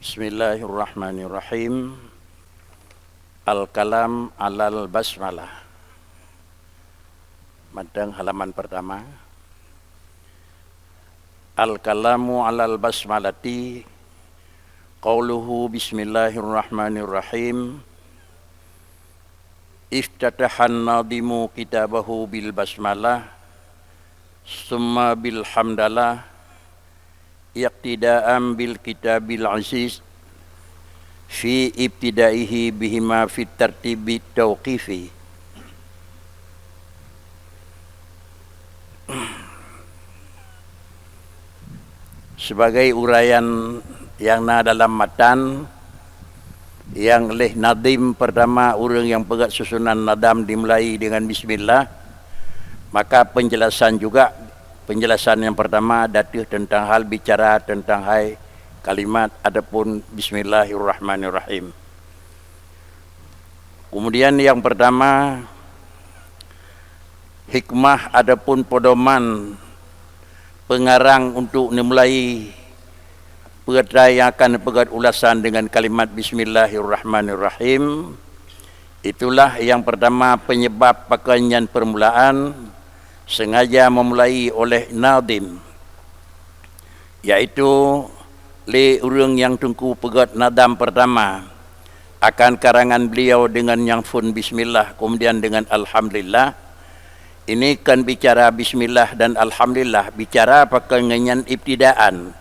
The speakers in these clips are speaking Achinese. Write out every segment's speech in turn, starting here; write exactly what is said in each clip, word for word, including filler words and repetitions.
Bismillahirrahmanirrahim. Al-kalam alal basmalah. Mantong halaman pertama. Al-kalamu alal basmalati. Qauluhu bismillahirrahmanirrahim. Iftatahan nadhimu kitabahu bil basmalah, summa bil hamdalah, iqtidaan bil kitabil aziz, fi ibtidaihi bihima fit tartibi tauqifi. Sibagai uraian nyang na dalam matan, nyang lé nadhim pertama ureuëng nyang peugét susunan nadam dimulai dengan bismillah, maka penjelasan juga, penjelasan nyang pertama dateuh teuntang hal bicara teuntang hai kalimat ataupun bismillahirrahmanirrahim. Kemudian nyang pertama, hikmah ataupun pedoman pengarang untuk neumulai peue atra nyang akan neupeugét ulasan dengan kalimat bismillahirrahmanirrahim. Itulah nyang pertama penyebab pakon nyan permulaan sengaja memulai oleh nadhim, yaitu lé ureuëng nyang teungku peugét nadam pertama akan karangan beliau dengan nyang phon bismillah, kemudian dengan alhamdulillah. Ini kan bicara bismillah dan alhamdulillah, bicara pakon ngon nyan ibtidaan.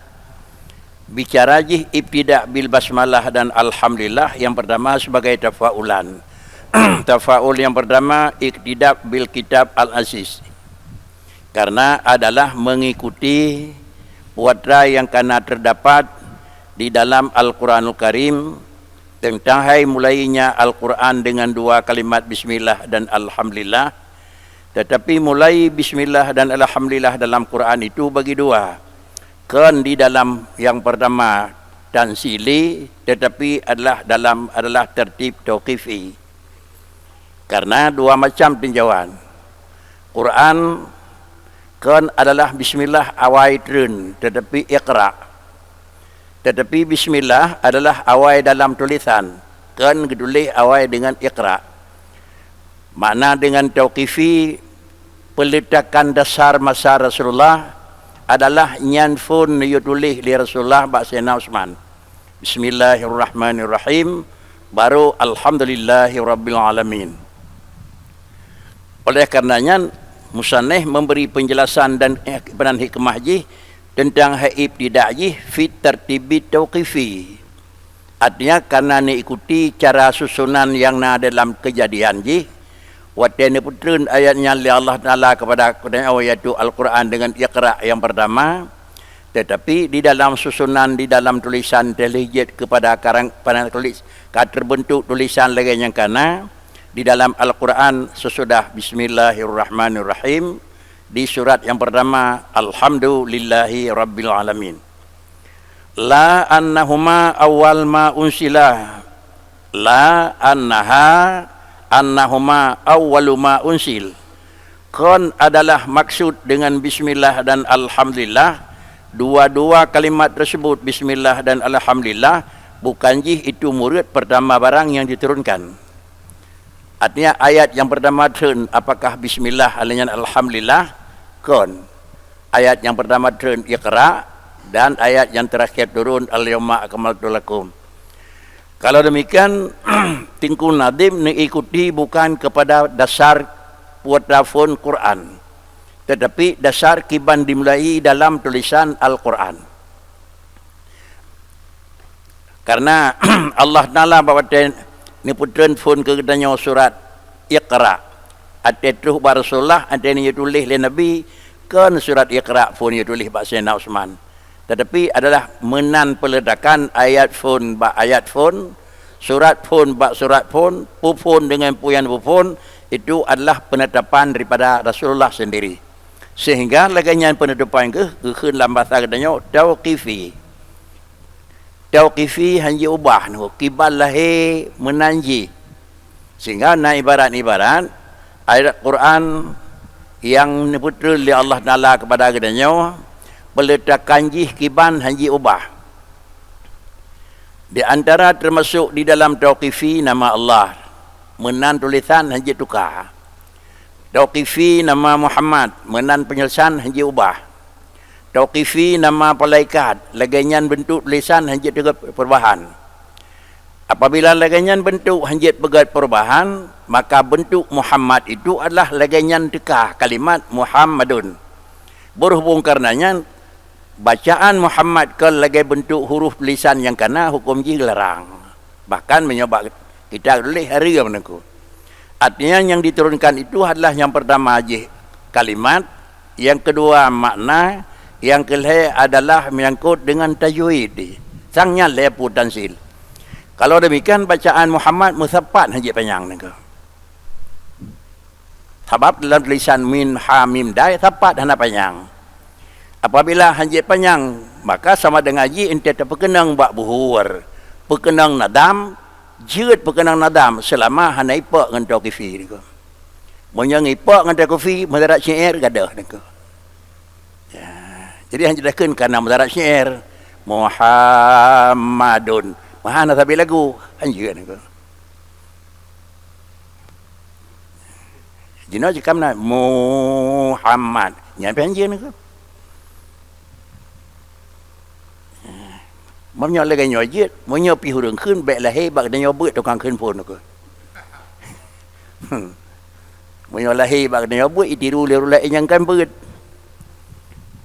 Bicara jih ibtida bil basmalah dan alhamdulillah yang pertama sebagai tafaulan. Tafaul yang pertama iktida bil kitab al-aziz. Karena adalah mengikuti peue atra yang kana terdapat di dalam Al-Quranul Karim teuntang hai mulainya Al-Quran dengan dua kalimat bismillah dan alhamdulillah. Tetapi mulai bismillah dan alhamdulillah dalam Quran itu bagi dua. Kon di dalam yang pertama tansili, tetapi adalah dalam, adalah tertib tauqifi. Karena dua macam tinjauan. Quran kon adalah bismillah awai treun, tetapi iqra. Tetapi bismillah adalah awai dalam tulisan, kon geutuléh awai dengan iqra. Makna dengan tauqifi, peletakan dasar masa Rasulullah adalah nyan phon neuyue tuléh lé Rasulullah bak Saidina Utsman. Bismillahirrahmanirrahim. Baru alhamdulillahirabbil alamin. Oleh karena nyan, musannif memberi penjelasan dan, eh, dan hikmah jih tentang hai ibtida jih fit tartibi tauqifi. Artinya, karena neuikuti cara susunan nyang na dalam keujadian jih, watée neupeutreun ayat nyan lé Allah Taala kepada geutanyoe, yaitu Al-Quran dengan iqra yang pertama, tetapi di dalam susunan, di dalam tulisan, teulheueh jeuet kepada karang, pada tulis, ka terbentuk tulisan lagée nyang kana, di dalam Al-Quran sesudah Bismillahirrahmanirrahim, di surat yang pertama, Alhamdulillahi Rabbil Alamin. La annahuma awwal ma unsila. La annaha annahuma awwalu ma unsil. Kon adalah maksud dengan bismillah dan alhamdulillah, dua-dua kalimat tersebut, bismillah dan alhamdulillah, bukan jih itu murid pertama barang yang diturunkan. Artinya, ayat yang pertama treun, apakah bismillah, alheuh nyan alhamdulillah? Kon. Ayat yang pertama treun iqra, dan ayat yang terakhir turun, al-yauma akmaltu lakum. Kalau demikian, Teungku Nadhim neuikuti bukan kepada dasar peue atra phon Quran, tetapi dasar kiban dimulai dalam tulisan Al-Quran. Karena Allah Taala bak watée neupeutreun phon keu geutanyoe surat Iqra, watée troh bak Rasulullah, watée neuyue tuléh lé Nabi, kon surat Iqra phon neuyue tuléh bak Saidina Utsman. Tetapi adalah meunan peuletakan ayat phon bak ayat phon, surat phon bak surat phon, peue phon deungon peue nyang peue phon, itu adalah penetapan daripada Rasulullah sendiri. Sehingga lagée nyan peunetapan geuh, geukheun lam basa geutanyoe tauqifi. Tauqifi hana jiubah, kiban lahé meunan jih. Sehingga na ibarat-ibarat ayat Quran nyang neupeutreun lé Allah Taala kepada geutanyoe, peuletakan jih kiban hana jiubah. Di antara teumasok di dalam Tauqifi nama Allah, meunan tulisan hana jeuet tuka. Tauqifi nama Muhammad, meunan peunyosan hana jeuet ubah. Tauqifi nama malaikat, lagée nyan beuntuk tulisan hana jeuet peugét peurubahan. Apabila lagée nyan beuntuk hana jeuet peugét peurubahan, maka beuntuk Muhammad itu adalah lagée nyan teuka kalimat Muhammadun. Beurhubung kareuna nyan, bacaan Muhammad kon lagée beuntuk huruf tulisan nyang kana huköm jih larang. Bahkan meunyoe bak kitab tuléh hareuem nangku. Artinya nyang diturunkan itu adalah nyang peurtama jih kalimat, nyang keudua makna, nyang keulhée adalah meunyangkot deungon tajwid. Sang nyan lhée peue tanzil. Kalau demikian, bacaan Muhammad meusapat hana jeuet panyang nangku. Sabab dalam tulisan min ha mim dai sapat hana panyang. Apabila hana jeuet panyang, maka sama deungon jih enteuk tapeukeunong bak buhur, peukeunong nadam, jeuet peukeunong nadam seulama hana ipok ngon Tauqifi nangku. Meunyoe ipok ngon Tauqifi, mudarat syair gadôh nangku. Ya, jadi hana jidakheun kana mudarat syair, Muhammadun. Meuhana sabe lagu, hana jeuet nangku. Jinoe jikam na Muhammad. Nyan pih hanjeuet nangku. Meunyoe lagée nyoe jeuet, meunyoe pih ureuëng kheun bék lahé bak geutanyoe beuet tukang kheun phon nangku. Meunyoe lahé bak geutanyoe beuet, itiru lé ureuëng laén nyang kan beuet.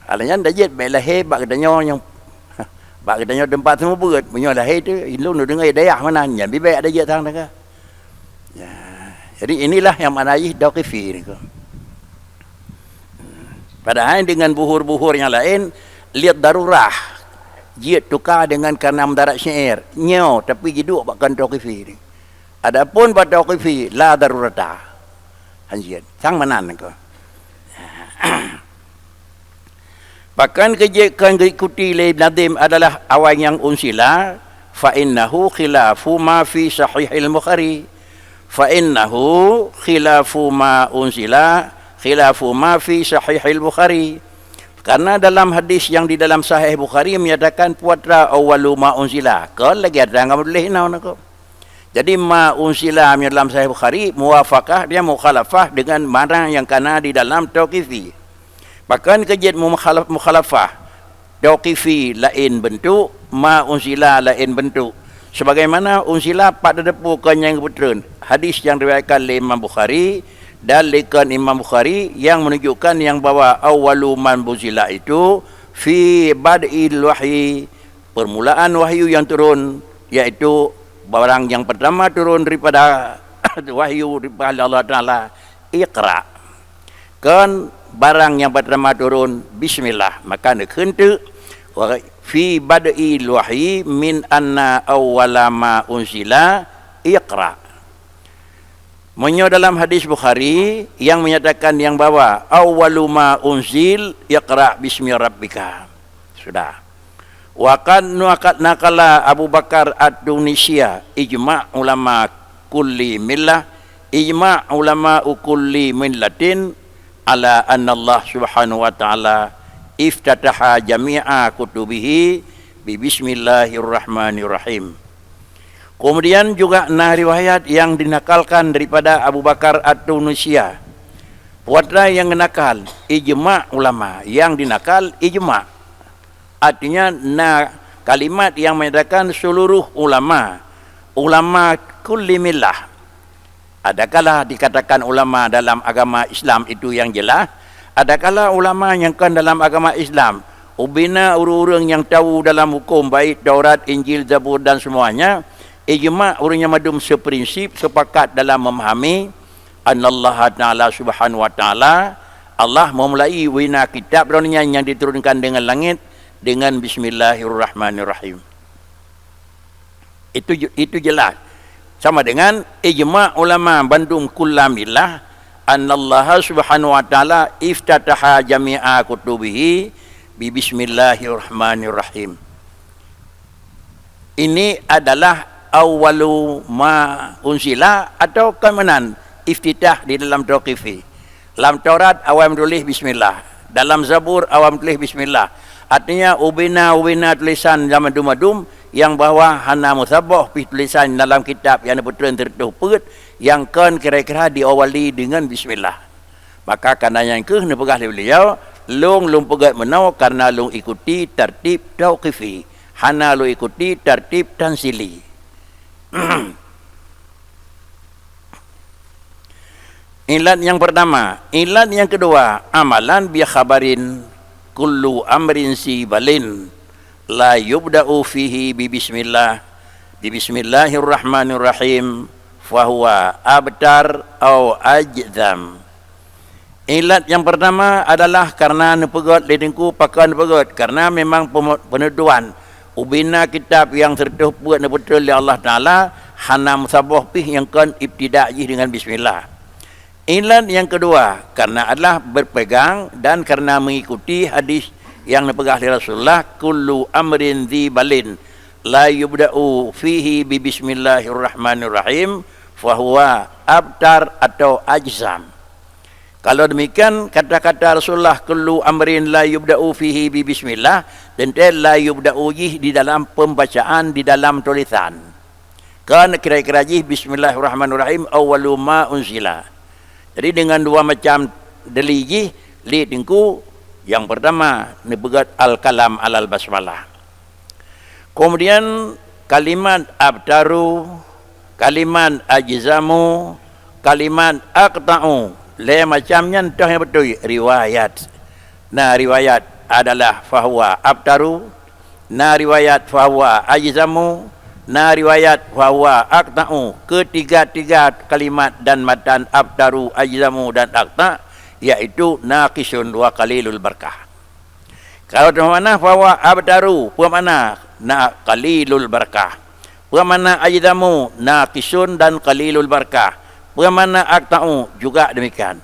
Alah nyan da jeuet bék lahé bak geutanyoe nyang, bak geutanyoe teumpat seumeubeuet. Meunyoe lahé teuh, ulôn neudeungoe dayah meunan, nyan bibék da jeuet sang teuka. Ya, jadi inilah nyang makna jih Tauqifi niko. Padahai deungon buhur-buhur nyang laén, liat darurah, jeuet tuka deungon kana mudarat syair. Nyoe, tapi jiduek bak kon Tauqifi ni. Adapun bak Tauqifi, la darurata. Hanjeuet. Sang meunan niko. Pakon keu jeuet kon geuikuti lé nadhim adalah awai nyang unsila, fa innahu khilafu ma fi Sahihil Bukhari. Fa innahu khilafu ma unsila, khilafu ma fi Sahihil Bukhari. Karena dalam hadis yang di dalam Sahih Bukhari menyatakan puatra awwalu ma unsila. Kon lagée ada nyang tuléh inoe niko. Jadi, ma unsila dalam Sahih Bukhari, muwafaqah, dia mukhalafah dengan mana yang kana di dalam Tauqifi. Bahkan keu jeuet mukhalaf-, mukhalafah, Tauqifi laén beuntuk, ma unsila laén beuntuk. Sebagaimana unsila pat teudeungoe kon nyang geupeutrön, hadis nyang riwayatkan lé Imam Bukhari dan lé kon Imam Bukhari yang menunjukkan yang bahwa awwalu man unsila itu fi bad'il wahyi, permulaan wahyu yang turun, yaitu barang yang pertama turun daripada wahyu daripada Allah Taala, Iqra. Kon barang yang pertama turun, bismillah. Maka neukheun teuk, wa fi bad'il wahyi min anna awwala ma unsila, Iqra. Meunyoe dalam hadis Bukhari yang menyatakan yang bahwa awwalu ma unzil, iqra bismi rabbika. Sudah. Wa qad nuqat naqala Abu Bakar At-Tunisia ijma' ulama kulli millah, ijma' ulama kulli millatin ala anna Allah Subhanahu wa Ta'ala iftataha jami'a kutubihi bi bismillahirrahmanirrahim. Kemudian juga na riwayat yang dinakalkan daripada Abu Bakar At-Tunisia. Puatra yang nakal, ijma' ulama, yang dinakal, ijma'. Artinya, na kalimat yang menyatakan seluruh ulama, ulama kulli millah. Adakala dikatakan ulama dalam agama Islam itu yang jelas, adakala ulama nyang kon dalam agama Islam, ubena ureuëng-ureuëng nyang tahu dalam huköm, baik Taurat, Injil, Zabur dan semuanya, ijma' ureuëng nyang mandum seprinsip, sepakat dalam memahami annallaha ta'ala subhanahu wa ta'ala, Allah memulai wina kitab Droe nyan nyang diturunkan dengan langit dengan bismillahirrahmanirrahim. Itu je-, itu jelas. Sama dengan ijma' ulama bandum kullamillah, annallaha subhanahu wa ta'ala iftataha jami'a kutubihi bi bismillahirrahmanirrahim. Ini adalah awwalu ma unsila atau kon meunan iftitah di dalam Tauqifi. Lam Taurat awai meutuléh bismillah. Dalam Zabur awai meutuléh bismillah. Artinya, ubena-ubena tulisan nyang mandum-mandum nyang bahwa hana meusaboh pih tulisan dalam kitab nyang neupeutrön sireutôh peuet nyang kon kira-kira diawali deungon bismillah. Maka kana nyan kheueh neupeugah lé beliau, "Lôn, lôn peugöt meunoe karena lôn ikuti tartib tauqifi, hana lôn ikuti tartib tansili." Ilat nyang pertama. Ilat nyang kedua, amalan bi khabarin kullu amrin si balin la yubda'u fihi bi bismillah, bi bismillahirrahmanirrahim, fahuwa abtar au ajzam. Ilat nyang pertama adalah karena neupeugöt lé Teungku. Pakon neupeugöt? Karena memang pemo-, peuneutuan ubena kitab nyang sireutôh peuet neupeutrön lé Allah Taala hana meusaboh pih nyang kon ibtida jih deungon bismillah. Ilat nyang kedua, karena adalah berpegang dan karena mengikuti hadis nyang neupeugah lé Rasulullah, "Kullu amrin dzi balin la yubda'u fihi bi bismillahirrahmanirrahim, fahuwa abtar atau ajzam." Kalau demikian, kata-kata Rasulullah, "Kullu amrin la yubda'u fihi bi bismillah," teuntée la yubda'u jih di dalam pembacaan, di dalam tulisan. Kan kira-kira jih, "Bismillahirrahmanirrahim, awwalu ma unzila." Jadi, dengan dua macam deli jih, lé Teungku, yang pertama, neupeugöt al-kalam alal basmalah. Kemudian kalimat abtaru, kalimat ajzamu, kalimat aqta'u. Lhée macam nyan toh nyang beutôi riwayat. Na riwayat adalah fahuwa abtaru, na riwayat fahuwa ajzamu, na riwayat fahuwa aqta'u. Ketiga-tiga kalimat dan matan abtaru, ajzamu dan aqta', yaitu naqisun wa qalilul barakah. Kalau teumakna fahuwa abtaru, peue makna? Na qalilul barakah. Peue makna ajzamu? Naqisun dan qalilul barakah. Peue makna aqta'u? Juga demikian.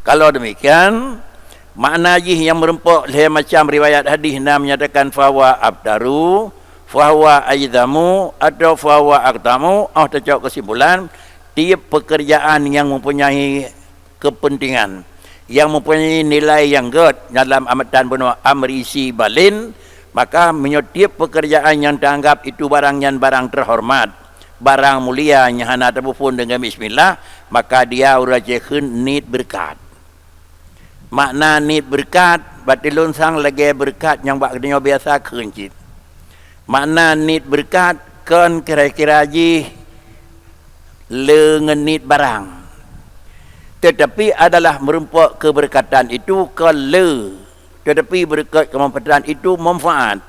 Kalau demikian, makna jih nyang meurumpok lhée macam riwayat hadis na menyatakan fahuwa abtaru, fahuwa ajzamu, atau fahuwa aqta'u, oh teucok keusimpulan, tiep pekerjaan nyang mempunyai kepentingan, nyang mempunyai nilai nyang gét dalam amatan bunoe amri si balin, maka meunyoe tiep pekerjaan nyang teuanggap itu barang nyan barang terhormat, barang mulia nyang hana teupeuphon deungon bismillah, maka dia ureuëng Aceh kheun niet beureukat. Makna niet beureukat, bak ulôn sang lagée beureukat nyang bak geutanyoe biasa kheun cit. Makna niet beureukat kon kira-kira jih le ngon niet barang. Tetapi adalah meurumpok keubeureukat itu kon le, tetapi beureukat keumanfaatan itu manfaat.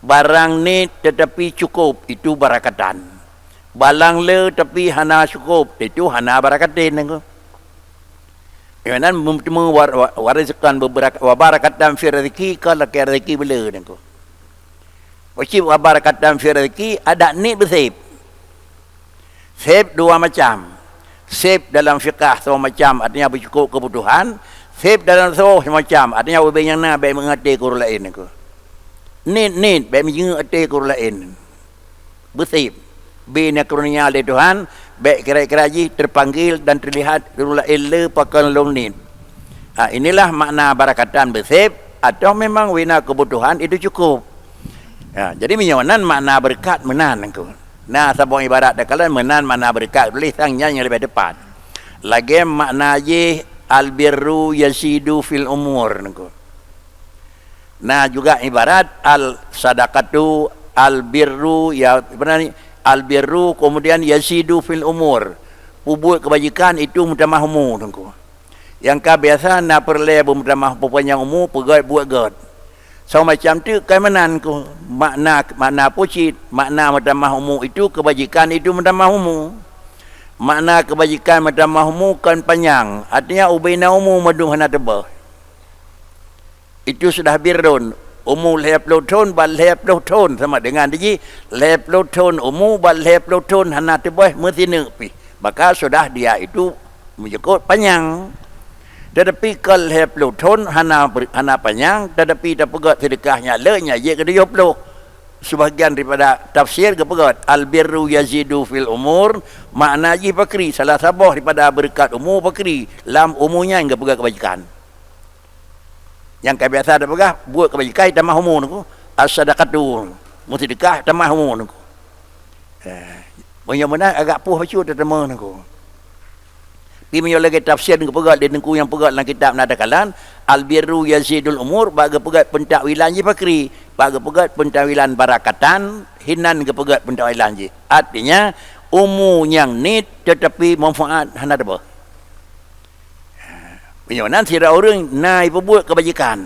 Barang niet tetapi cukup, itu barakatan. Barang le tapi hana cukup, itu hana barakatin. Nyan meuteumé war-, wa-, warizqan beubara-, wa barakatan fi rizqi, ka lakée rezeki beu le nyan. Wajéb wa barakatan fi rizqi, adak niet beuseb. Seb dua macam. Seb dalam fiqah saboh macam, artinya beucukôp keubutuhan. Seb dalam saboh macam, artinya ubé nyang na bék meungeut até keu ureuëng laén nyan. Niet, niet, bék meungeut até keu ureuëng laén. Beuseb. Bina karunia lé Tuhan, bék kira-kira jih terpanggil dan terlihat ureuëng laén le pakon lôn niet. Ha, inilah makna barakatan beuseb, atau memang wina keubutuhan itu cukup. Ha, jadi meunyoe nan makna beureukat meunan nyan. Na saboh ibarat takalon meunan makna beureukat, tuléh sang nyan nyang leubeh teupat. Lagée makna jih, "Al-birru yazidu fil umur," nyan. Na juga ibarat al-sadaqatu, al-birru, ya, apa ni? Al-birru, kemudian yazidu fil umur. Peubuet keubajikan itu meutamah umu, Teungku. Nyang ka biasa na peureulée beumeutamah peupanyang umu, peugét buet gét. Soe macam teuk ka meunan, Teungku. Makna, makna peue cit? Makna meutamah umu itu keubajikan itu meutamah umu. Makna keubajikan meutamah umu kon panyang, artinya ubé na umu mandum hana teubeh. Itu sudah birrun. Umu lhée ploh thon, ban lhée ploh thon sama dengan jih lhée ploh thon umu, ban lhée ploh thon hana teubeh meusineuk pih. Maka sudah dia itu meujeuet panyang. Tetapi kon lhée ploh thon hana ber-, hana panyang, tetapi tapeugét seudeukah nyan le nyan jeuet keu tujoh ploh. Sebahagian daripada tafsir geupeugét, "Al-birru yazidu fil umur," makna jih pakri, salah saboh daripada beureukat umu pakri, lam umu nyan geupeugét keubajikan. Nyang ka biasa tapeugah, buet keubajikan tamah umu nyan, as-sadaqatu. Meuseudeukah tamah umu Teungku. Eh, meunyoe meunan agak poh bacut teuma Teungku. Tapi meunyoe lagée tafsir geupeugah lé Teungku nyang peugah lam kitab Nahdatul Kalam, "Al-birru yazidul umur," bak geupeugah peuntakwilan jih pakri, bak geupeugah peuntakwilan barakatan, hinan geupeugah peuntakwilan jih. Artinya, umu nyang niet teutapi manfaat hana teubeh. Meunyoe nan sidroe ureuëng na jipeubuet keubajikan,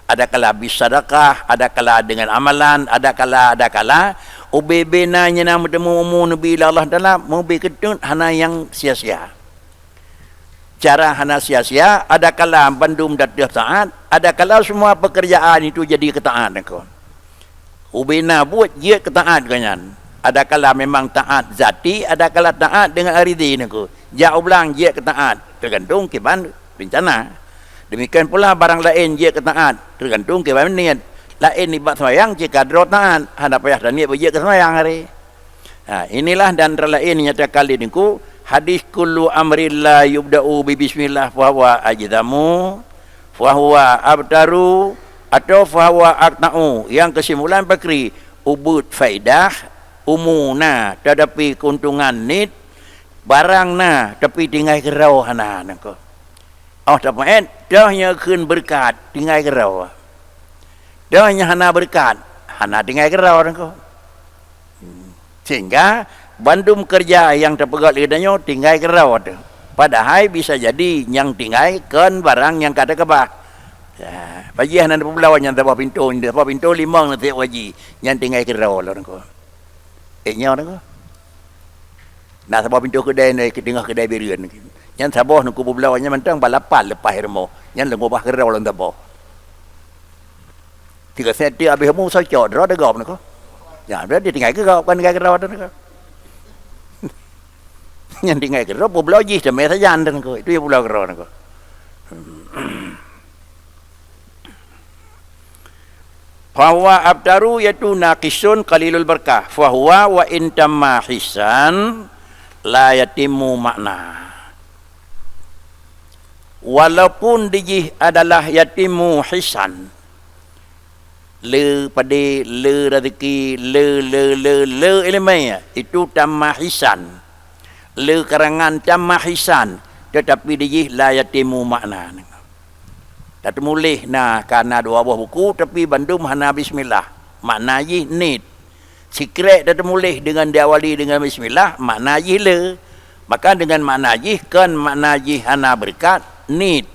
adakala bisadakah, adakala deungon amalan, adakala, adakala, ubé-bé na nyang na meuteumé umu neubi lé Allah Taala, meubé keuteuk hana nyang sia-sia. Cara hana sia-sia, adakala bandum ateueh taát, adakala semua pekerjaan itu jadi keu taát Teungku. Ubé na buet jeuet keu taát geuh nyan. Adakala memang taát zati, adakala taát deungon aridhi Teungku. Jak u blang jeuet keu taát, teugantung kiban reuncana. Demikian pula barang laén jeuet keu taát, teugantung kiban niet. Laén nibak seumayang cit ka droe taát, hana payah taniet beujeuet keu seumayang hari. Ha, inilah dan antara laén nyatakan lé Teungku, hadis, "Kullu amrin la yubda'u bi bismillah fahuwa ajzamu, fahuwa abtaru, atau fahuwa aqta'u," nyang keusimpulan pakri, ubeuet faedah, umu na, teutapi keuntungan niet, barang na, tapi tinggai keudroe hana Teungku. Oh tapeuet, toh nyang kheun beureukat, tinggai keudroe. Toh nyang hana beureukat, hana tinggai keudroe Teungku. Sehingga bandum keureuja nyang teupeugah lé geutanyoe tinggai keudroe teuh. Padahai bisa jadi nyang tinggai kon barang nyang ka teukeubah. Ya, paji hana neupubloe nyang saboh pintoe, saboh pintoe limong na tiep waji, nyan tinggai keudroe lom Teungku. Eh, nyoe Teungku. Na saboh pintoe keudai na, teungoh keudai bireuen. Nyan saboh Teungku publoe nyan mantong balapan leupah rumoh. Nyan leungkubah keudroe lom saboh. Tiga senti habéh umu socok droe degop Teungku. Ya, berarti tinggai keudroe, bukan tinggai keudroe Teungku. Nyan tinggai keudroe, publoe jih teumé sajan Teungku. Itu nyang publoe keudroe Teungku. Fahuwa abtaru, yaitu naqisun qalilul barakah. Fahuwa wa in tamma hissan la yatimmu makna. Walaupun dijih adalah yatimmu hissan, le padé, le rezeki, le, le, le, le iéleumé, itu tamma hissan. Le karangan tamma hissan, teutapi dijih la yatimmu makna. Tateumuléh na, ka na dua boh buku, tapi bandum hana bismillah. Makna jih niet. Sikrek tateumuléh deungon diawali deungon bismillah, makna jih le. Maka deungon makna jih kon makna jih hana beureukat, niet.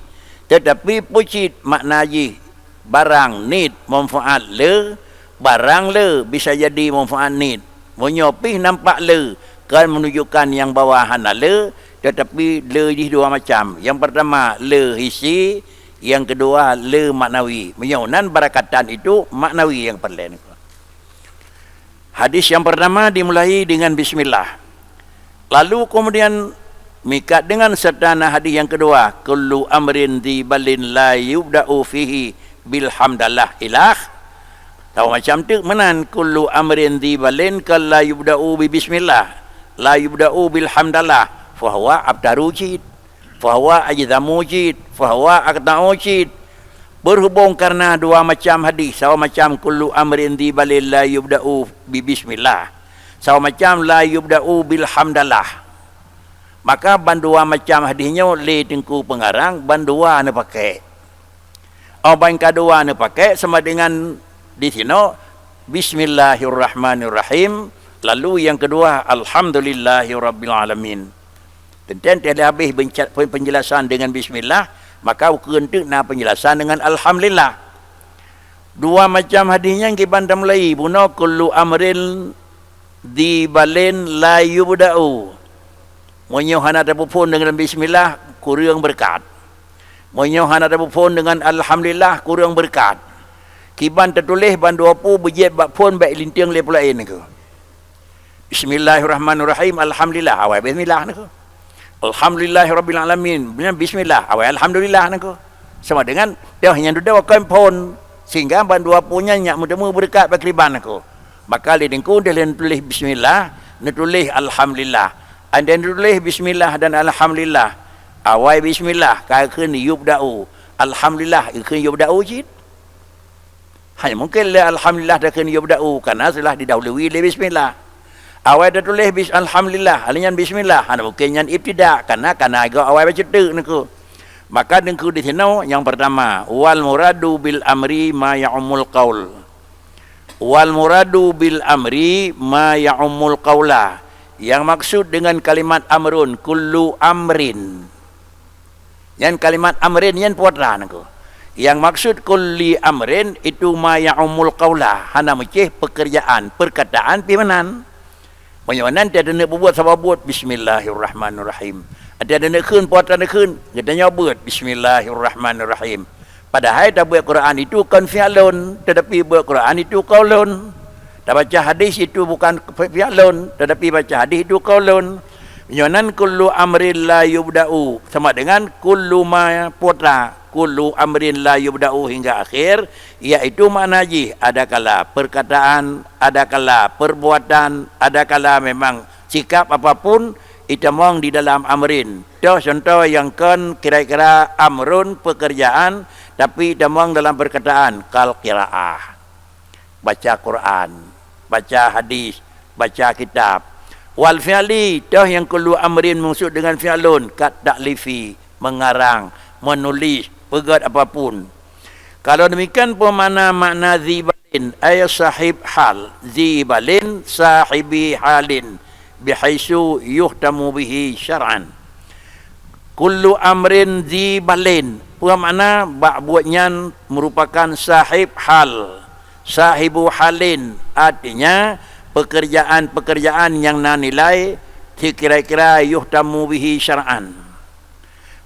Teutapi peucit makna jih barang niet, manfaat le, barang le bisa jadi manfaat niet. Meunyoe pih nampak le, kon meununjukkan nyang bahwa hana le, teutapi le jih dua macam. Nyang peurtama le hisi, nyang keudua le maknawi. Meunyoe nan barakatan itu maknawi nyang peureulée. Hadis nyang peurtama dimulai deungon bismillah. Lalu keumudian meuikat deungon seureuta na hadis nyang keudua, "Kullu amrin dzi balin la yubda'u fihi bil hamdalah ilah." Saboh macam teuk meunan, "Kullu amrin dzi balin kal la yubda'u bi bismillah, la yubda'u bil hamdalah, fahuwa abtaru cit, fahuwa ajzamu cit, fahuwa aqta'u cit." Berhubung karena dua macam hadis, saboh macam kullu amrin dzi balin la yubda'u bi bismillah, saboh macam la yubda'u bil hamdalah. Maka bandua macam hadis nyoe lé Teungku Peungarang bandua neupaké. Oh ban kadua neupaké sama dengan di sinoe, "Bismillahirrahmanirrahim." Lalu nyang keudua, "Alhamdulillahirabbil alamin." Teuntèe teuh habéh benca-, pen-, penjelasan dengan bismillah, maka ukeue teuk na penjelasan dengan alhamdulillah. Dua macam hadis nyan kiban tamulai, bunoe kullu amrin dzi balin la yubda'u. Meunyoe hana tapeuphon deungon bismillah, kureueng beureukat. Meunyoe hana tapeuphon deungon alhamdulillah, kureueng beureukat. Kiban tatuléh bandua pu beujeuet bak phon bèk linteung lé peulaén nangko. Bismillahirrahmanirrahim, alhamdulillah, awai bismillah nangko. Alhamdulillahirabbil alamin, bismillah, awai alhamdulillah nangko. Sama dengan toh nyang dudoe kon phon, sehingga bandua pu nyan nyak meuteumé beureukat pakriban nangko. Maka lé Teungku deh lé neutuléh bismillah, neutuléh alhamdulillah. Andai neutuléh bismillah dan alhamdulillah, awai bismillah ka ikheun yubda'u, alhamdulillah ikheun yubda'u cit. Hanya mungkin lé alhamdulillah takheun yubda'u, karena sudah didahului lé bismillah. Awai tatuléh bis-, alhamdulillah, hal nyan bismillah, hana mungkin nyan ibtida, karena kana geuh awai bacut teuk niko. Maka niko di sinoe nyang pertama, wal muradu bil amri ma ya'ummul qaul. Wal muradu bil amri ma ya'ummul qaula. Yang maksud dengan kalimat amrun, kullu amrin. Nyan kalimat amrin nyan putra niko. Yang maksud kulli amrin itu ma ya'ummul qaula, hana meucéh pekerjaan, perkataan pih meunan. Meunyoe nan teudeuneuek peubuet saboh buet, bismillahirrahmanirrahim. Teudeuneuek kheun, putra kheun, geutanyoe beuet, bismillahirrahmanirrahim. Padahai tabeuet Quran itu kon fi'lun, tetapi beuet Quran itu qaulun. Tabaca hadis itu bukan fi'lun, tetapi baca hadis itu qaulun. Nyoe nan kullu amrin la yubda'u, sama dengan kullu ma putra, kullu amrin la yubda'u hingga akhir, yaitu makna jih adakala perkataan, adakala perbuatan, adakala memang sikap apapun itamong di dalam amrin. Toh contoh nyang kon kira-kira amrun pekerjaan, tapi itamong dalam perkataan, kal qiraah. Baca Quran, baca hadis, baca kitab. Wal fi'li, toh nyang kullu amrin maksud dengan fi'lun, kat ta'lifi, mengarang, menulis, peugét apapun. Kalau demikian, peue makna makna zi balin, ay sahib hal, zi balin sahibi halin, bihaitsu yuhtamu bihi syar'an. Kullu amrin zi balin, peue makna bak buet nyan merupakan sahib hal, sahibu halin, artinya pekerjaan-pekerjaan nyang na nilai, si kira-kira yuhtamu bihi syar'an.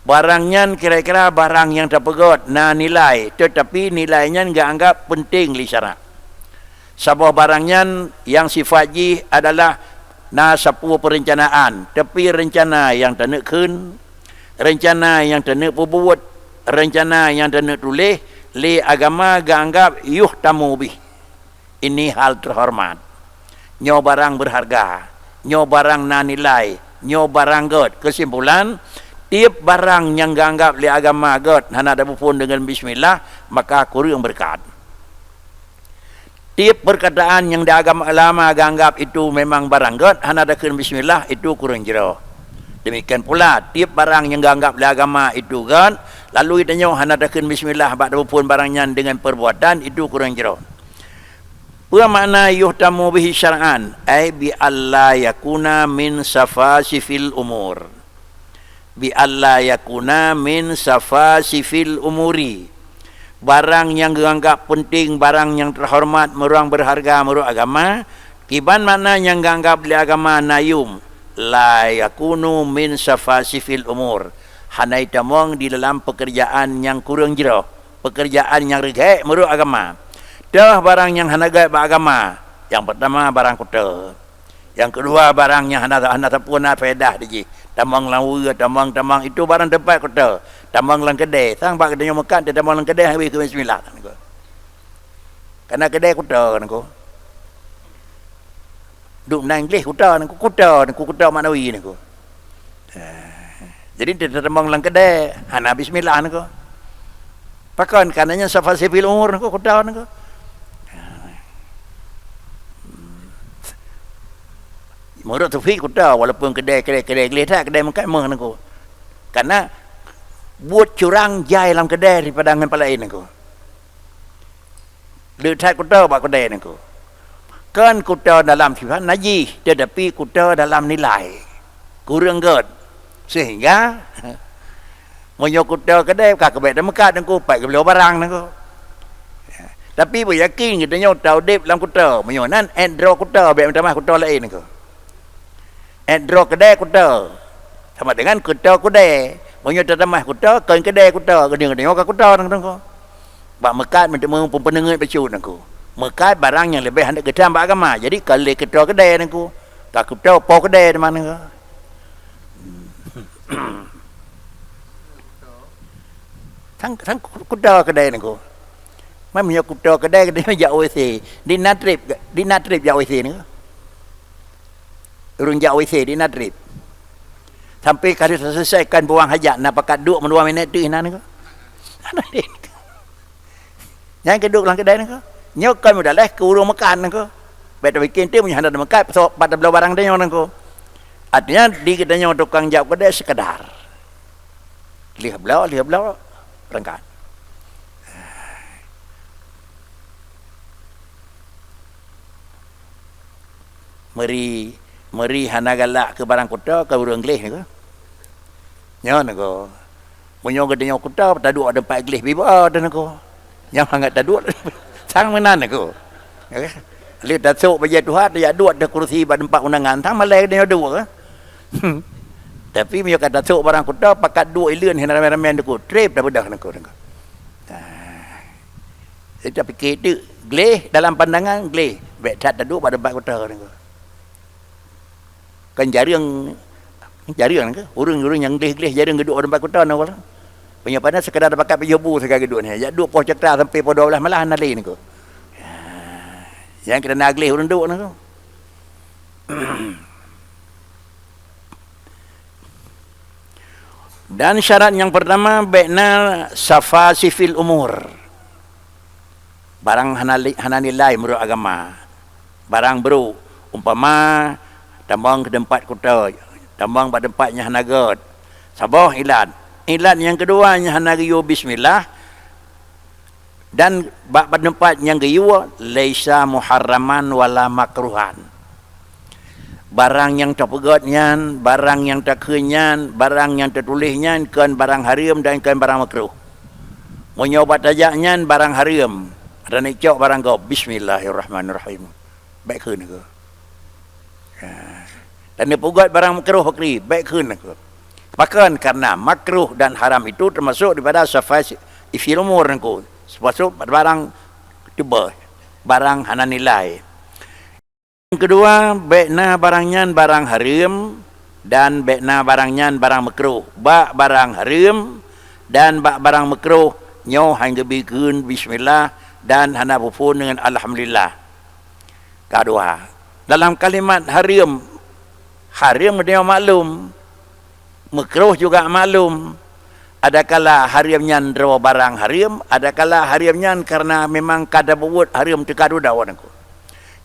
Barang nyan kira-kira barang nyang tapeugét na nilai, tetapi nilai nyan geuanggap penting lé syarak. Saboh barang nyan nyang sifat jih adalah na sapeue peurencanakan, tapi rencana nyang taneuk kheun, rencana nyang taneuk peubuet, rencana nyang taneuk tuléh, lé agama geuanggap yuhtamu bih. Ini hal terhormat. Nyoe barang berharga, nyoe barang na nilai, nyoe barang gét. Kesimpulan, tiep barang nyang geuanggap lé agama gét hana tapeuphon deungon bismillah, maka kureueng beureukat. Tiep perkataan nyang di agama ulama geuanggap itu memang barang gét, hana takheun bismillah, itu kureueng jroh. Demikian pula, tiep barang nyang geuanggap lé agama itu gét, lalu geutanyoe hana takheun bismillah bak tapeuphon barang nyan deungon perbuatan, itu kureueng jroh. Peue makna yuhtamu bihi syar'an? Ai bi alla yakuna min safasifil umur. Bi alla yakuna min safasifil umuri. Barang nyang geuanggap penting, barang nyang terhormat, meurang berharga meurok agama, kiban makna nyang geuanggap lé agama na yum, la yakunu min safasifil umur. Hana itamong di dalam pekerjaan nyang kureueng jroh, pekerjaan nyang reugét meurok agama. Toh barang nyang hana gét bak agama, nyang pertama barang kuto. Nyang keudua, barang nyang hana, hana sapeue na faedah di jih. Tamong lam weue, tamong, tamong, itu barang teumpat kuto. Tamong lam keudè, sang bak geutanyoe meukat, tamong lam keudè, habéh keu bismillah. Kana keudè kuto, kan, ko. Duek meunan English kuto, kan, ko. Kuto, kan, ko, kuto maknawi, kan, ko. Eh, jadi, teutamong lam keudè, hana bismillah, kan, ko. Pakon, kana nyan safasifil umur, kan, ko, kuto, kan, ko. Meunurot Sufi kuto, walaupun keudè, keudè, keudè gleh that, keudè meukat meuh nangku. Karena buet curang jai lam keudè daripada ngon palaén nangku. Deuk that kuto bak keudè nangku. Kon kuto dalam sifat najih, tetapi kuto dalam nilai. Kureueng gét. Sehingga Meunyoe kuto keudè ka keubek tameukat nangku, pat geubloe barang nangku. Tapi beuyakin geutanyoe taudeb lam kuto, meunyoe nan, ék droe kuto, bék meutamah kuto laén nangku. Ék droe keudè kuto, sama dengan kuto keudè. Meunyoe tatamah kuto, kon keudè kuto, geutanyoe ka kuto nangku. Bak meukat meupeuneungeut bacut nangku. Meukat barang nyang leubeh hana geutam bak agama. Jadi ka lé kuto keudè nangku. Ka kuto po keudè teuma nangku. Sang, sang kuto keudè nangku. Meunyoe kuto keudè, keudè jak W C. Di na trép, di na trép jak W C nangku. Ureuëng jak W C di na trép. Sampai ka selesaikan buang hajat, na pakat duek meudua minét teuh na nangku. Nyan keuduek lam keudè nangku. Nyoe kon mudaleh keu ureuëng meukat nangko. Bék tapiké teuh meunyoe hana meukat, soe pat tabloe barang tanyoe nangko. Artinya di geutanyoe tukang jak keudè seukeudar. Lheueh bloe, lheueh bloe, beurangkat. Meuri, meuri hana galak keu barang kuto, keu ureuëng gleh nangko. Nyoe nangko. Meunyoe geutanyoe kuto, taduek teumpat gleh biba teuh nangko. Nyang mangat taduek, sang meunan nangko. Lheueh tasok bajée tuha, tajak duek teuh kursi bak teumpat undangan, sang malée geutanyoe duek. Tapi meunyoe ka tasok barang kuto, pakat duek ileuen hana ramé-ramé nangko, treb tabeudôh nangko, nangko. Nah. Jadi tapiké teuk, gleh dalam pandangan, gleh. Bék that taduek bak teumpat kuto nangko. Kan jareueng, jareueng nangko. Ureuëng-ureuëng nyang gleh-gleh jareueng geuduek bak teumpat kuto nangko. Meunyoe padan seukeudar pakat pijoh bu sagai geuduek nyan. Jak duek poh cakra sampai poh dua belas malam hana lé nangko. Nyang keunan gleh ureuëng duek nangko. Dan syarat nyang pertama, bék na safasifil umur. Barang hana li-, hana nilai meunurot agama. Barang brôk, umpama, tamong keu teumpat kuto, tamong bak teumpat nyang hana gét. Saboh ilat. Ilat nyang keudua nyang hana geuyue bismillah, dan bak, bak teumpat nyang geuyue, laisa muharraman wala makruhan. Barang nyang tapeugét nyan, barang nyang takheun nyan, barang nyang tatuléh nyan kon barang hareuem dan kon barang makruh. Meunyoe bak tajak nyan barang hareuem, dan icok barang gob, bismillahirrahmanirrahim. Bék kheun nangko. Ha. Dan neupeugét barang makruh pakri, bék kheun nangko. Pakon? Karena makruh dan haram itu termasuk daripada safasifil umur nangko. Termasuk barang teuboh, barang hana nilai. Nyang keudua, bék na barang nyan barang hareuem, dan bék na barang nyan barang makruh. Bak barang hareuem dan bak barang makruh, nyoe han geubi kheun bismillah dan hana peuphon deungon alhamdulillah. Ka dua. Dalam kalimat hareuem, hareuem geutanyoe maklum, makruh juga maklum. Adakala hareuem nyan droe barang hareuem, adakala hareuem nyan karena memang ka tabuet hareuem teuka dudoe nangko.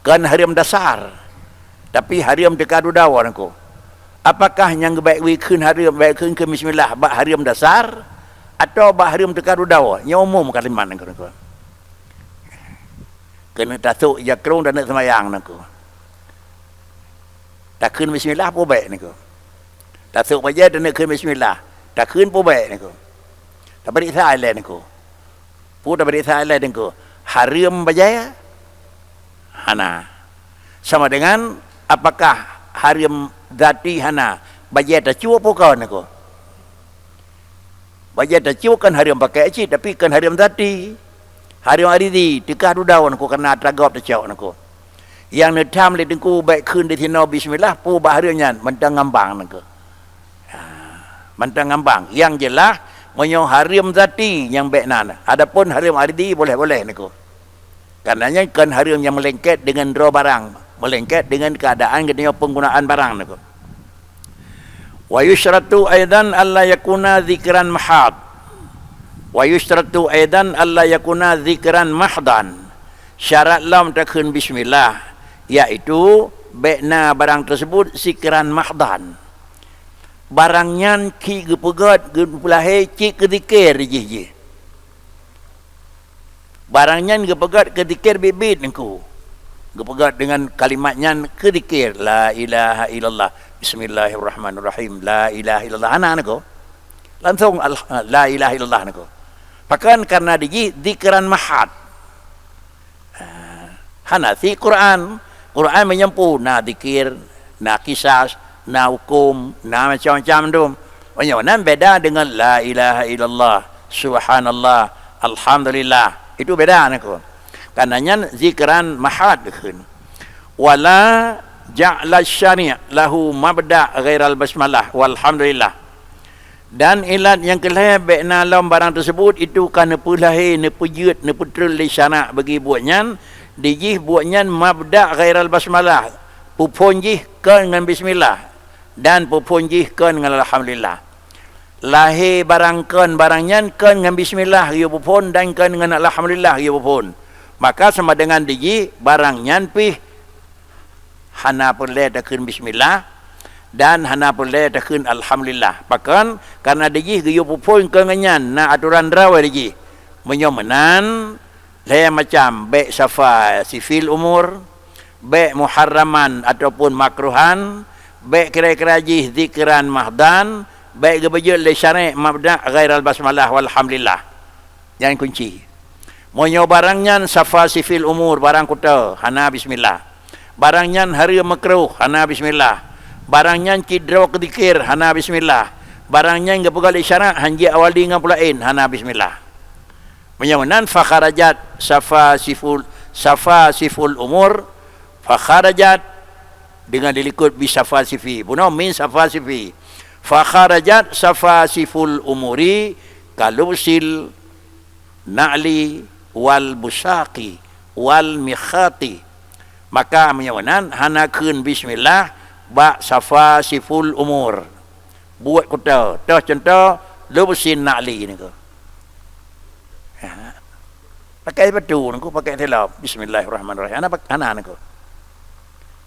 Kon hareuem dasar, tapi hareuem teuka dudoe nangko. Apakah nyang geubék geukheun hareuem, bék kheun keu bismillah bak hareuem dasar, atawa bak hareuem teuka dudoe? Nyoe umum kalimat nangko, nangko. Keuneuk tasok jakrong dan neuk seumayang nangko. Takheun bismillah peue bék nangko. Tasok bajée taneuk kheun bismillah, takheun peue bék nangko. Tapeuriksa ilée nangko. Peue tapeuriksa ilée nangko? Hareuem bajée? Hana. Sama dengan apakah hareuem zati? Hana. Bajée tacue peue kon nangko. Bajée tacue kon hareuem pakai cit, tapi kon hareuem zati. Hareuem aridhi, teuka dudoe nangko karena atra gob tacok nangko. Nyang neutham lé teungku bék kheun disinoe bismillah, peue bak hareuem nyan, mantong ngambang nangko. Ha, mantong ngambang. Nyang jeulaih, meunyoe hareuem zati nyang bék na, adapun hareuem aridhi boleh-boleh nangko. Karena nyan kon hareuem nyang meulengket deungon droe barang, meulengket deungon keuadaan geutanyoe peunggunaan barang nangko. Wa yusyratu aidan alla yakuna dzikran mahad. Wa yusyratu aidan alla yakuna dzikran mahdan. Syarat lom takheun bismillah, yaitu bék na barang teusebut zikran mahdan. Barang nyan cit geupeugét, geupeulahé cit keu zikir jih, jih. Barang nyan geupeugét keu zikir biet-biet nangko. Geupeugét deungon kalimat nyan keu zikir, "La ilaha illallah, bismillahirrahmanirrahim, la ilaha illallah." Hana nangko. Langsong al-, la ilaha illallah nangko. Pakon? Karena dijih zikran mahad. Ah, hana si Quran. Quran meunyoe peue na zikir, na kisas, na huköm, na macam-macam tu. Meunyoe nan beda deungon la ilaha illallah, subhanallah, alhamdulillah. Itu beda nangko. Karena nyan zikran mahad dikheun. Wala ja'la syari' lahu mabda' ghairal basmalah walhamdulillah. Dan ilat nyang keu lhée bék na lom barang teusebut itu ka neupeulahé, neupeujeuet, neupeutrön lé syarak bagi buet nyan, dijih buet nyan mabda' ghairal basmalah, peuphon jih kon ngon bismillah, dan peuphon jih kon ngon alhamdulillah. Lahé barang kon, barang nyan kon ngon bismillah geuyue peuphon dan kon ngon alhamdulillah geuyue peuphon. Maka sama dengan dijih barang nyan pih hana peureulée takheun bismillah dan hana peureulée takheun alhamdulillah. Pakon? Karena dijih geuyue peuphon keu ngon nyan na atoran droe dijih. Meunyoe meunan, lhée macam, bék safa sifil umur, bék muharraman ataupun makruhan, bék kira-kira jih zikran mahdan, bék geubeujeuet lé syarek mabda ghairal basmalah walhamdulillah. Nyan kunci. Meunyoe barang nyan safa sifil umur, barang kuto, hana bismillah. Barang nyan hareuem makruh, hana bismillah. Barang nyan cit droe keu zikir, hana bismillah. Barang nyan geupeugah lé syarak, hanjeuet awali ngon peulaén, hana bismillah. Meunyoe meunan, fakharajat safa siful, safa siful umur, fakharajat dengan dilikot bi safa sifi. Bunoe min safa sifi. Fakharajat safa siful umuri kalubsil na'li wal busaqi wal mikhati. Maka meunyoe meunan hana kheun bismillah bak safa siful umur. Buet kuto, toh cuntoh, lubsin na'li niko. Ha. Pakai sepatu niko, pakai silop. Bismillahirrahmanirrahim. Hana pak-, hana niko.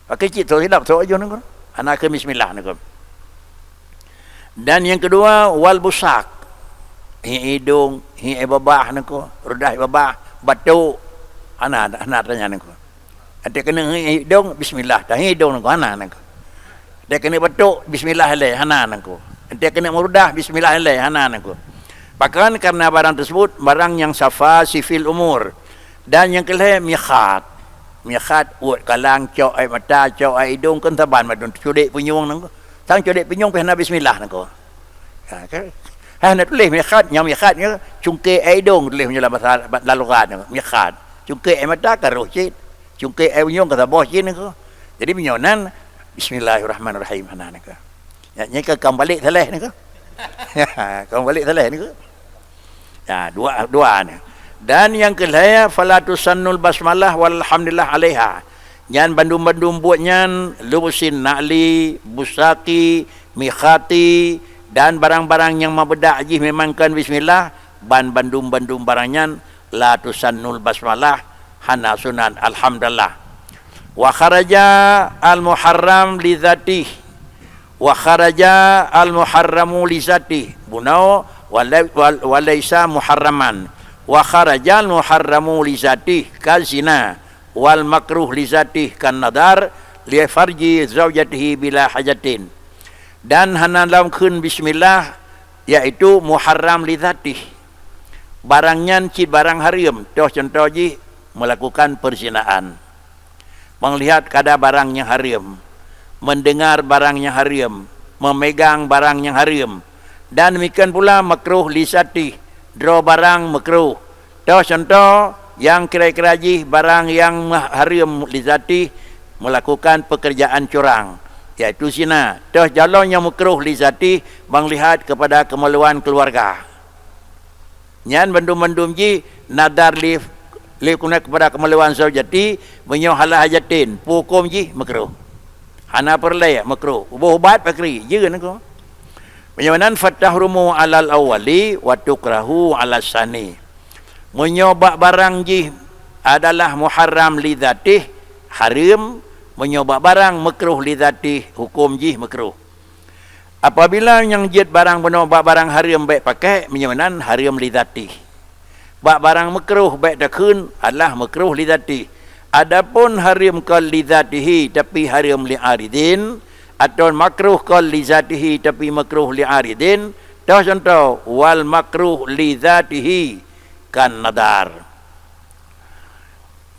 Pakai cit silop, sok aja niko. Hana kheun bismillah niko. Dan yang kedua, wal busaq. Hi idong, hi babah niko, rudah babah, batuk. Hana, hana tanya niko. Até keuneuk hi idong, bismillah, tahi idong niko, hana niko. Até keuneuk batuk, bismillah ilée, hana niko. Até keuneuk meurudah, bismillah ilée, hana niko. Pakon? Karena barang tersebut barang nyang safa sifil umur. Dan nyang keulhée mikhat. Mikhat, uet kalang, cok air mata, cok air idong, kan saban madum cudek punyueng niko. Sang cudek punyueng pih hana bismillah niko. Ha, kan? Hana tuléh mikhat, nyang mikhat nyan cungke air idong tuléh meunyoe lam basa, lam lughat nyan, mikhat. Cungke air mata ka roh cit, cungke air unyong ka saboh cit niko. Jadi meunyoe nan, bismillahirrahmanirrahim hana niko. Nyan, nyan ka, ka meubalek salah niko. Ka meubalek salah niko. Ya, dua, dua ni. Dan nyang keulhée, fala tusannul basmalah walhamdulillah alaiha. Nyan bandum-bandum buet nyan, lubsin na'li, busaqi, mikhati, dan barang-barang nyang meubedak jih memang kon bismillah, ban bandum-bandum barang nyan la tusannul basmalah, hana sunat alhamdulillah. Wa kharaja al-muharram li dzatih, wa kharaja al-muharramu li dzatih. Bunoe, wa lai-, wa, wa laisa muharraman. Wa kharaja al-muharramu li dzatih, ka zina. Wal makruh li dzatih kan nadhar li farji zaujatihi bila hajatin. Dan hana lom kheun bismillah, yaitu muharram li dzatih. Barang nyan cit barang hareuem, toh cuntoh jih melakukan perzinaan. Meulihat kada barang nyang hareuem, mendengar barang nyang hareuem, memegang barang nyang hareuem, dan demikian pula makruh li dzatih, droe barang makruh. Toh cuntoh, nyang kira-kira jih barang nyang meuh-, hareuem li dzatih melakukan pekerjaan curang, yaitu zina. Toh jalon nyang makruh li dzatih meulihat kepada kemaluan keluarga. Nyan bandum-bandum jih nadhar li, li kepada kemaluan zaujati, meunyoe hala hajatin, peu huköm jih makruh. Hana peureulée makruh. Uboh ubat pakri, jeuen niko. Meunyoe nan fatahrumu alal awwali wa tukrahu alas sani. Meunyoe bak barang jih adalah muharram li dzatih, hareuem, meunyoe bak barang makruh li dzatih, huköm jih makruh. Apabila nyang jeuet barang bunoe bak barang hareuem bék pakék, meunyoe nan hareuem li dzatih. Bak barang makruh bék takheun adalah makruh li dzatih. Adapun hareuem kon li dzatihi tapi hareuem li aridin, atawa makruh kon li dzatihi tapi makruh li aridin, toh cuntoh, wal makruh li dzatihi kan nadhar.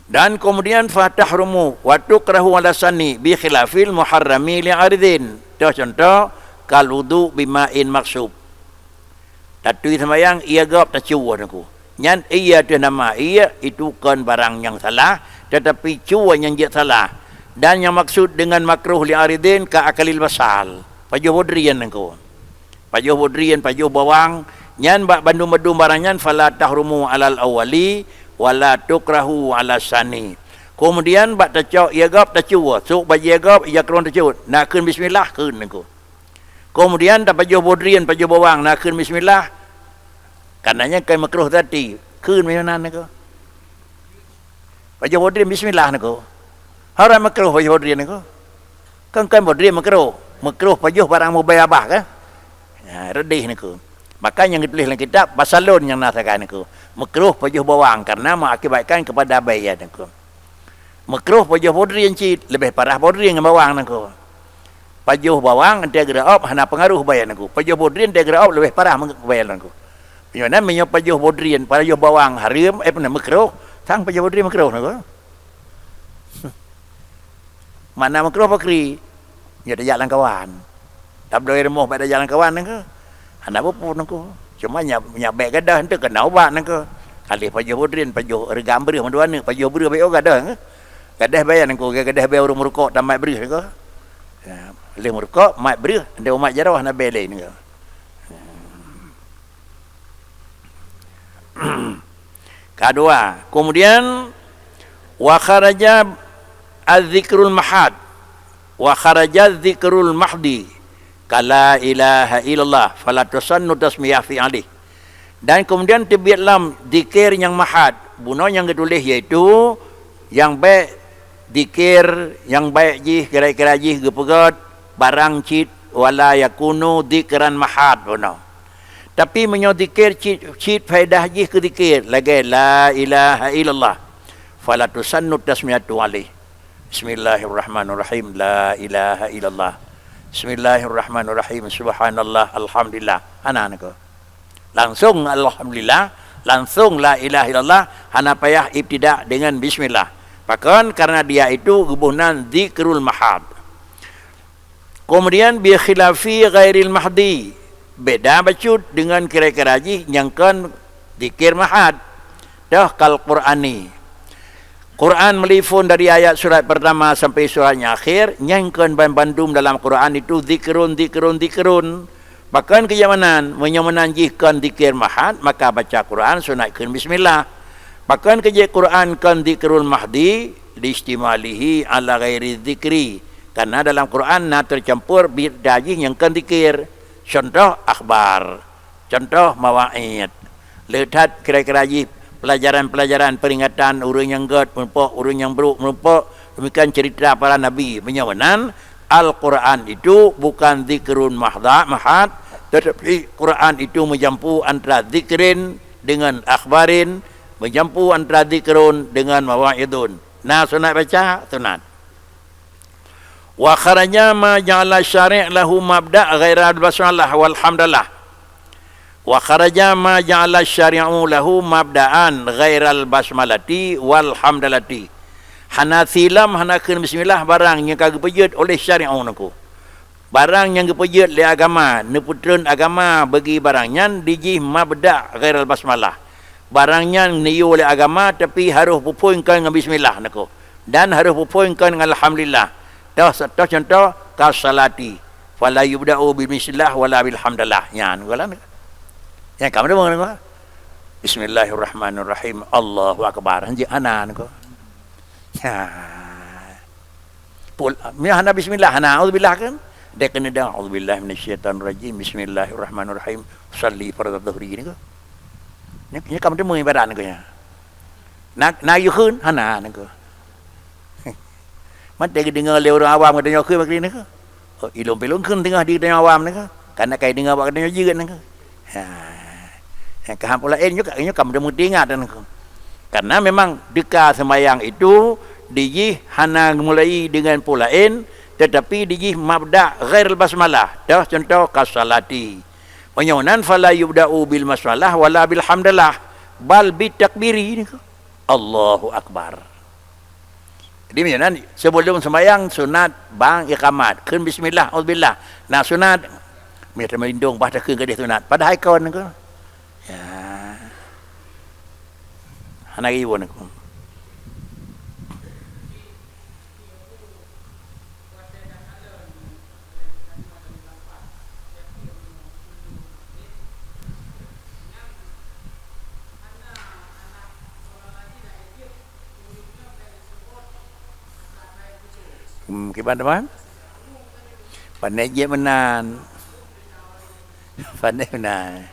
Dan kemudian fatahrumu wa tukrahu ala sani bi khilafil muharrami li aridin. Toh cuntoh, kal wudu bima'in maksub. Tatui seumayang, ie gob tacue niko. Nyan ie ateueh nama ie, itu kon barang nyang salah, tetapi cue nyang jeuet salah. Dan nyang maksud dengan makruh li aridin ka akalil basal, pajoh bodrian niko. Pajoh bodrian, pajoh bawang, nyan bak bandum-bandum barang nyan fala tahrumu alal awwali wala tukrahu ala sani. Kemudian bak tacok ie gob tacue, sôk bajée gob ija krueng tacue, na kheun bismillah kheun niko. Kemudian tapajoh bodrian, pajoh bawang, na kheun bismillah. Karenanya kai makruh tadi, kheun meunan niko. Pajoh bodrian bismillah niko. Haram, makruh pajoh bodrian niko. Kan, kan bodrian makruh. Makruh pajoh barang mubayyabah kan? Ya, reudeh niko. Maka nyang geutuléh lam kitab, basalon nyang na sagai niko. Makruh pajoh bawang karena mengakibatkan kepada bayan niko. Makruh pajoh bodrian cit, leubeh parah bodrian ngon bawang niko. Pajoh bawang, enteuk geureu'ob hana peungaruh bayan niko. Pajoh bodrian enteuk geureu'ob leubeh parah meng-, bayan niko. Meunyoe nan, meunyoe pajoh bodrian, pajoh bawang hareuem, eh, peuna makruh, sang pajoh bodrian makruh niko. Makna makruh pakri? Nyoe tajak lam kawan. Tabloe rumoh bak tajak lam kawan niko. Hana peue-peue niko. Cuma nya, nya bèk gadoh enteuk keunoe ubat niko. Ka lheueh pajoh bodrian, pajoh reugam breuh mandua aneuk, pajoh breuh bèk gadoh niko. Gadoh bayan niko, gadoh bayan ureueng meurukok tamat breuh niko. Ya, lheueh meurukok, mat breuh, enteuk umat jaroe hana bèk lé niko. Kadua, kemudian, wa kharaja az-zikrul mahad, wa kharaja zikrul mahdi, ka la ilaha illallah, fala tusannu tasmiyah fi alih. Dan kemudian teubiet lom zikir nyang mahad, bunoe nyang geutuléh, yaitu nyang bèk zikir, nyang bèk jih, kira-kira jih geupeugöt barang cit, wala yakunu zikran mahad bunoe. Tapi meunyoe zikir cit, cit faedah jih keu zikir, lagèe la ilaha illallah, fala tusannu tasmiyatu alaih. Bismillahirrahmanirrahim, la ilaha illallah. Bismillahirrahmanirrahim, subhanallah, alhamdulillah. Hana niko. Langsung alhamdulillah, langsung la ilaha illallah, hana payah ibtida dengan bismillah. Pakon? Karena dia itu geuboh nan zikrul mahad. Kemudian, bi khilafi ghairil mahdi, beda bacut dengan kira-kira jih nyang kon zikir mahad. Toh kal Qur'ani. Quran meulifon dari ayat surat pertama sampai surat nyang akhir, nyang kon ban bandum dalam Quran itu zikrun, zikrun, zikrun. Pakon keu nyang meunan? Meunyoe meunan jih kon zikir mahad, maka baca Quran sunat kheun bismillah. Pakon keu jeuet Quran kon zikrul mahdi? Listimalihi ala ghairi zikri. Karena dalam Quran na teucampur bid'ah jih nyang kon zikir. Contoh akhbar. Contoh mawaid. Le that kira-kira jih pelajaran-pelajaran peringatan ureuëng nyang gét meureumpok, ureuëng nyang brok meureumpok, demikian cerita para nabi. Meunyoe meunan, Al-Quran itu bukan zikrun mahda-, mahad, tetapi Quran itu meujampu antara zikrin dengan akhbarin, meujampu antara zikrun dengan mawaidun. Na sunat baca? Sunat. Wa kharaja ma ja'ala syari' lahu mabda' ghairal basmalah wal hamdalah. Wa kharaja ma ja'ala syari'u lahu mabda'an ghairal basmalati wal hamdalati. Hana silam, hana kheun bismillah barang nyang ka geupeujeuet oleh syari'u niko. Barang nyang geupeujeuet lé agama, neupeutreun agama bagi barang nyan dijih mabda' ghairal basmalah. Barang nyan neuyue lé agama, tapi harôh peuphon kon ngon bismillah niko. Dan harôh peuphon kon ngon alhamdulillah. Toh, toh contoh, ka salati. Fala yubda'u bil bismillah wala bil hamdalah. Nyan, golan. Nyang ka meudeungoe niko. Bismillahirrahmanirrahim. Allahu akbar. Hanjeuet hana niko. Ha. Pul-, meunyoe hana bismillah, hana auzubillah kan? Dia kena dah, "Auzubillahi minasyaitonirrajim. Bismillahirrahmanirrahim. Usalli fardhu dhuhri," niko. Nyan, nyan ka meuteumé ibarat niko nyan. Na, na yue kheun? Hana niko. Mantong geudeungoe lé ureuëng awam, geudeungoe kheun bak niko. Oh, ilôn pilôn kheun teungoh di geutanyoe awam niko. Kana kai deungoe bak geutanyoe jeuet niko. Ha. Nyang ka hana peue laén nyoe ka, nyoe ka meuteumé teuingat niko. Karena memang teuka seumayang itu dijih hana mulai dengan peue laén, tetapi dijih mabda' ghairul basmalah. Toh contoh, kasalati. Meunyoe nan, fala yubda'u bil basmalah wala bil hamdalah, bal bit takbiri niko. Allahu akbar. Jadi, meunyoe nan, sebelum sembahyang sunat bang iqamat, kheun bismillah, auzubillah. Nah, sunat, meunyoe teuma lindong bah takheun keudeh sunat. Padahai kon niko. Ya. Hana riwon aku. Hmm, kiban teuma? Pandai jeuet meunan. Pandai meunan.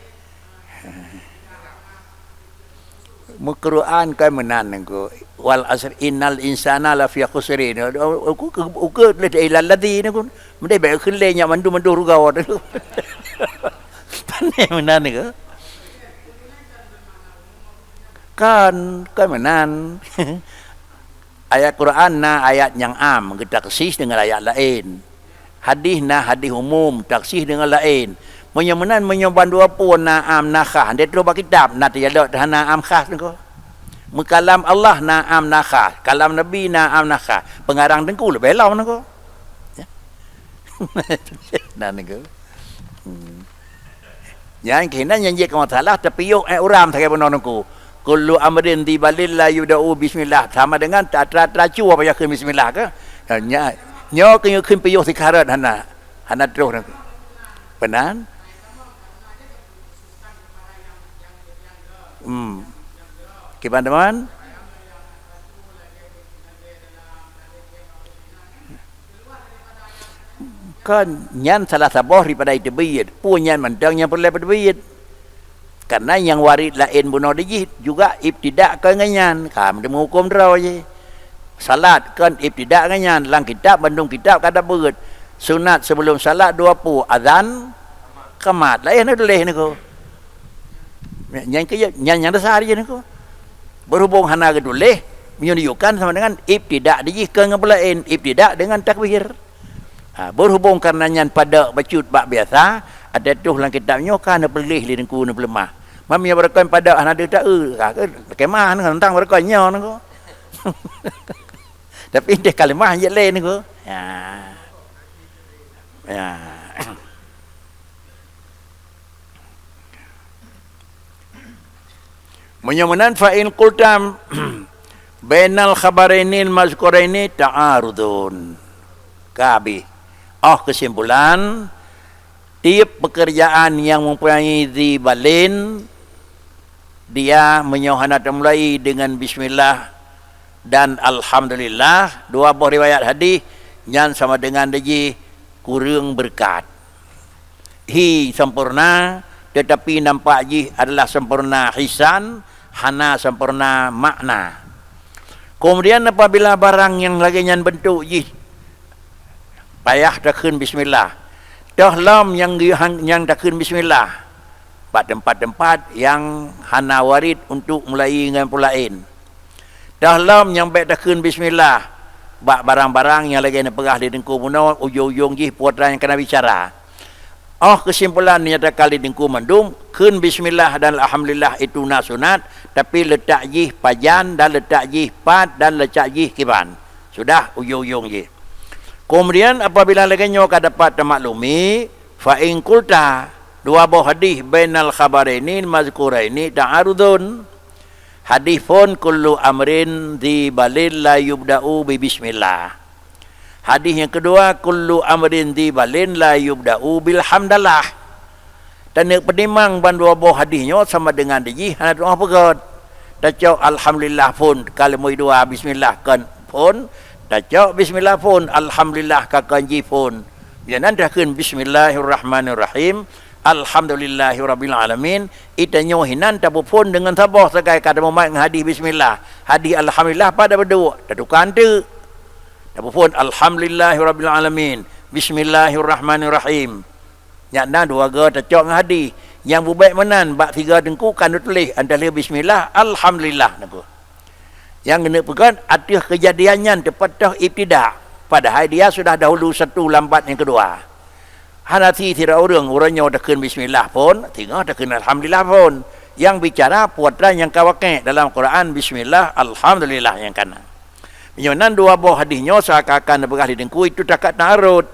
Meuquran kan meunan nangku. "Wal asr innal insana lafi khusrin." Ukeue, ukeue tuléh ilal ladzi nangku. Meudeh bèk kheun lé nyan mandum-mandum rugoe. Pane meunan nangku. Kan, kan meunan. Ayat Quran na ayat nyang am, geutaksis deungon ayat laén. Hadih na hadih umum, taksis deungon laén. Meunyoe meunan, meunyoe bandua peue na am na khas, han troh bak kitab, na teujalok hana am khas nangku. Meukalam Allah na am na khas, kalam Nabi na am na khas, peungarang teungku leubeh lom nangku. Ya. Na nangku. Hmm. Nyan keuh na nyang jeuet keu masalah, tapi yoh, eh, uram sagai bunoe nangku. Kullu amrin dzi balin la yubda'u bismillah. Sama dengan ta-, ta-, tacue apa yakheun bismillah ke? Nya, nyoe keu kheun piôh sikharat hana. Hana troh nangku. Peunan? Hmm. Kiban teman? Kan nyan salah saboh daripada iteubiet. Peue nyan mantong nyang peureulèe peuteubiet. Karena nyang warit laén bunoe di jih juga ibtidak kon ngon nyan. Ka meuteumé hukôm droe jih. Salat kon ibtidak ngon nyan. Lam kitab, bandum kitab ka tabeuet. Sunat sebelum salat dua peue, azan, qamat. Laén na tuléh nangku. Nyan keu, nyan nyang dasar jih nangku. Berhubung hana geutuléh, meunyoe diukan sama dengan ibtidak di jih kon ngon peulaén, ibtidak dengan takbir. Ha, berhubung karena nyan padub bacut bak biasa, ada tuh lam kitab nyoe ka neupeuleumah lé nangku neupeuleumah. Meunyoe barokon padub hana deuh taeu, ka keu keumah nangku, teuntang barokon nyoe nangku. Tapi deh kalimah jeuet lé nangku. Ya. Ya. Meunyoe meunan, fa in qulta bainal khabarainil mazkuraini ta'arudun. Ka habéh. Oh, keusimpulan, tiep peukeurjaan nyang mempunyai dzi balin, dia meunyoe hana teumulai deungon bismillah dan alhamdulillah, dua boh riwayat hadih, nyan sama dengan di jih kureueng beureukat. Hi sempurna, tetapi nampak jih adalah sempurna hisan, hana sempurna makna. Kemudian apabila barang nyang lagèe nyan bentuk jih, payah takheun bismillah. Toh lom nyang geuhang-, nyang takheun bismillah bak teumpat-teumpat nyang hana warit untuk mulai ngon peulaén. Toh lom nyang bèk takheun bismillah bak barang-barang nyang lagèe neupeugah lé Teungku bunoe, ujong-ujong jih peue atra nyang kana bicara. Oh, keusimpulan nyang teuka lé Teungku mandum, kheun bismillah dan alhamdulillah itu na sunat, tapi leutak jih pajan dan leutak jih pat dan leutak jih kiban. Sudah ujong-ujong jih. Kemudian apabila lagèe nyoe ka dapat tamaklumi, fa in qulta, dua boh hadih bainal khabaraini mazkuraini ta'arudun. Hadih phôn kullu amrin dzi balin la yubda'u bi bismillah. Hadih nyang keudua, kullu amrin dzi balin la yubda'u bil hamdalah. Taneuk peutimang bandua boh hadih nyoe sama dengan di jih hana teungoh peugöt. Tacok alhamdulillah phôn, ka leumoe dua bismillah kon phôn, tacok bismillah phôn, alhamdulillah ka kon jih phôn. Nyan takheun bismillahirrahmanirrahim, alhamdulillahirabbil alamin. Itanyoe hinan tapeuphôn deungon saboh sagai ka tamumat ngon hadih bismillah. Hadih alhamdulillah pat tapeuduek, tatuka teuk. Tapeuphôn alhamdulillahirabbil alamin, bismillahirrahmanirrahim. Nyan na dua goe tacok ngon hadih. Nyang bubèk meunan bak sigoe Teungku ka neutuléh, 'oh lheueh bismillah, alhamdulillah, Teungku. Nyang geuneuk peugah ateueh keujadian nyan teupat toh ibtidak, padahai dia sudah dahulu satu lambat nyang keudua. Hana si sidroe ureueng, uroe nyoe takheun bismillah phôn, singoh takheun alhamdulillah phôn. Nyang bicara peue atra nyang ka wakèe dalam Quran, bismillah, alhamdulillah nyang kana. Meunyoe nan dua boh hadih nyoe seakan-akan neupeugah lé Teungku itu takat ta'arud.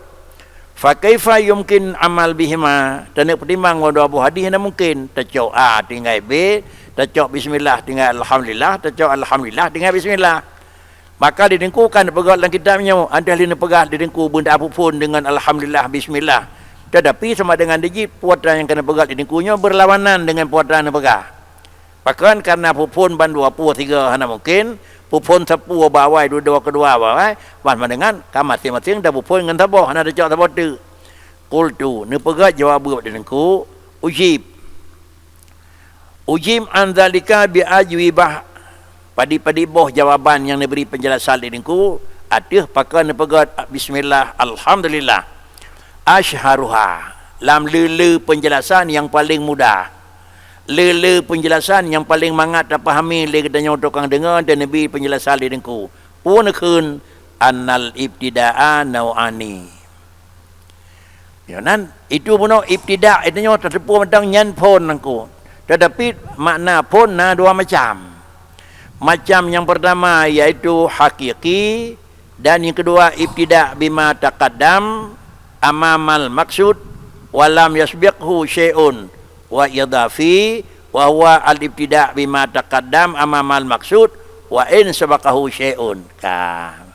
Fa kaifa yumkin amal bihima? Taneuk peutimang ngon dua boh hadih hana mungken. Tacok A tinggai B, tacok bismillah tinggai alhamdulillah, tacok alhamdulillah tinggai bismillah. Maka di Teungku ka neupeugah lam kitab nyoe, 'oh lheueh neupeugah di Teungku beuna tapeuphôn deungon alhamdulillah, bismillah. Tetapi sama dengan di jih peue atra nyang ka neupeugah di Teungku nyoe beurlawanan deungon peue atra neupeugah. Pakon? Karena peuphôn bandua peue sigoe hana mungken, peuphôn sapeue bak awai, dudoe keudua bak awai, ban mangat ka maséng-maséng tapeuphôn ngon saboh, hana tacok saboh teuk. Qultu, neupeugah jaweueb bak Teungku, ujib. Ujib an dzalika bi ajwibah, padit-padit boh jawaban nyang neubri peunjelasan lé Teungku, ateueh pakon neupeugét bismillah, alhamdulillah. Asyharuha, lam le-le peunjelasan nyang paleng mudah. Le-le peunjelasan nyang paleng mangat tapahami lé geutanyoe tukang deungoe dan neubri peunjelasan lé Teungku. Peue neukheun, annal ibtida'a nau'ani. Nyoe nan, itu bunoe ibtida' itu nyoe tateupeue mantong nyan phon Teungku. Tetapi makna phon na dua macam. Macam nyang pertama yaitu hakiki dan nyang kedua ibtida' bima taqaddam amamal maksud wa lam yasbiqhu syai'un wa idhafi wa huwa al-ibtida' bima taqaddam amamal maksud wa in sabaqahu syai'un. Ka.